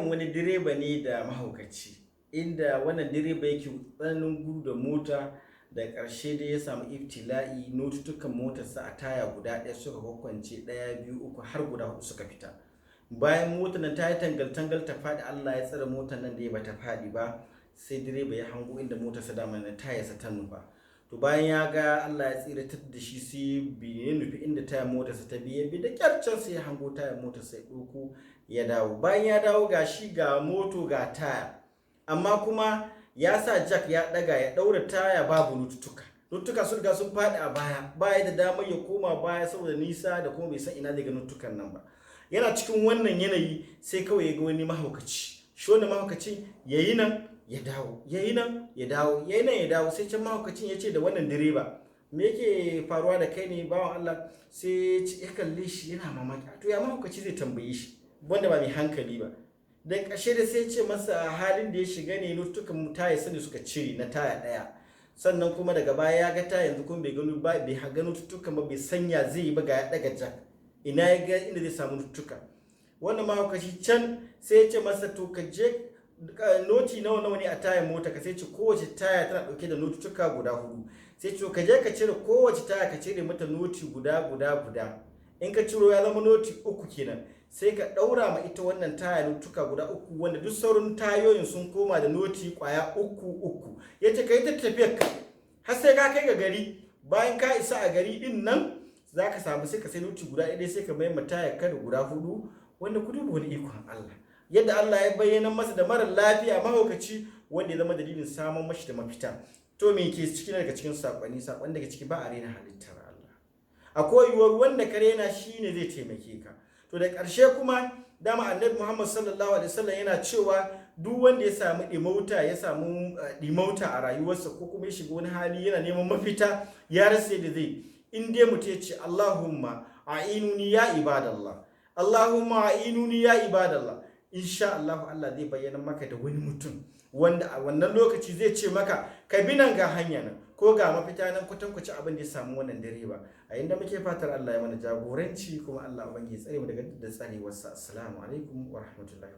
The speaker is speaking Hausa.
Labarin wani direba ne da mahaukaci, inda wannan direba yake tsananin gudu da mota. Da ƙarshe dai ya samu iftila'i, notutukan motarsa a taya guda ɗaya suka kwakwance, ɗaya, biyu, uku, har guda hudu suka fita. Bayan motar nan ta yi tangal-tangal ta faɗi, Allah ya tsare motar nan da ya bata faɗi ba. Sai direba ya hango inda motarsa dama na tayarsa ta nufa. To, bayan ya ga Allah ya tsiratar da shi, sai ya nufi inda tayar motarsa ta biye bi da kyar. Can sai ya hango tayar motarsa, ya ɗauko ya dawo. Bayan ya dawo, ga shi ga moto, ga taya, amma kuma ya sa jack ya ɗaga ya ɗaura taya, babu notutuka. Notutuka sun riga sun faɗi a baya. Baya da damar ya koma baya saboda nisa da kuma bai san ina zai ga notutukan nan ba. Yana cikin wannan yanayi sai kawai ya ga wani mahaukaci. Shi wannan mahaukacin ya yi nan ya dawo, ya yi nan ya dawo, ya yi nan ya dawo. Sai can mahaukacin ya ce da wannan direba, "Me yake faruwa da kai ne, bawan Allah?" Sai ya kalle shi yana mamaki, to ya mahaukaci zai tambaye shi wanda ba mai hankali ba? Da ƙarshe da sai ce masa halin da ya shiga ne, notukan taya sani suka cire na taya ɗaya. Sannan kuma daga baya ya ga taya, yanzu kuma bai gano ba, bai gano notutukan ba, bai sanya zai yi ba. Ga ya ɗaga jack, ina ya ga inda zai samu notutuka? Wannan mahaukaci can sai ya ce masa, "To, ka je, noti nawa nawa ne a tayar mota ka?" Sai ce kowace taya tana dauke da notutuka guda hudu. Sai ce, "Ka je ka cire kowace taya, ka cire mata noti guda guda guda. In ka ciro, ya zama noti uku kenan. Sai ka daura ma ita wannan taya notuka guda uku, wanda duk sauran tayoyin sun koma da noti kwaya uku uku." Ya ce, "Ka yi ta tafiyar ka har sai ka kai ga gari. Bayan ka isa a gari din nan, za ka samu, sai ka sai noti guda ɗaya, sai ka mai ma tayar ka da guda hudu." Wanda ku duba wani ikon Allah, yadda Allah ya bayyana masa da mara lafiya mahaukaci wanda ya zama dalilin samun mashi da mafita. To, me ke ciki daga cikin sakonni? Sakon daga ciki, ba a rena halittar Allah. Akwai yiwuwar wanda ka rena shine zai taimake ka. To, da ƙarshe kuma dama Annabi Muhammad sallallahu alaihi wasallam yana cewa duk wanda ya samu ɗimauta, ya samu ɗimauta a rayuwarsa, ko kuma ya shiga wani hali yana neman mafita ya rasa yadda zai, in dai mutum ya ce, "Allahumma a'inuni ya ibadallah, Allahumma a'inuni ya ibadallah," insha Allah Allah zai bayyana maka da wani mutum wanda a wannan lokaci zai ce maka, "Ka bi nan, ga hanya nan, ko ga mafita nan," kwatankwacin abin da ya samu wannan direba. A inda muke fatar Allah ya mana jagoranci, kuma Allah ubangiji ya tsare mu daga da tsarewarsa. Assalamu alaikum wa rahmatullahi.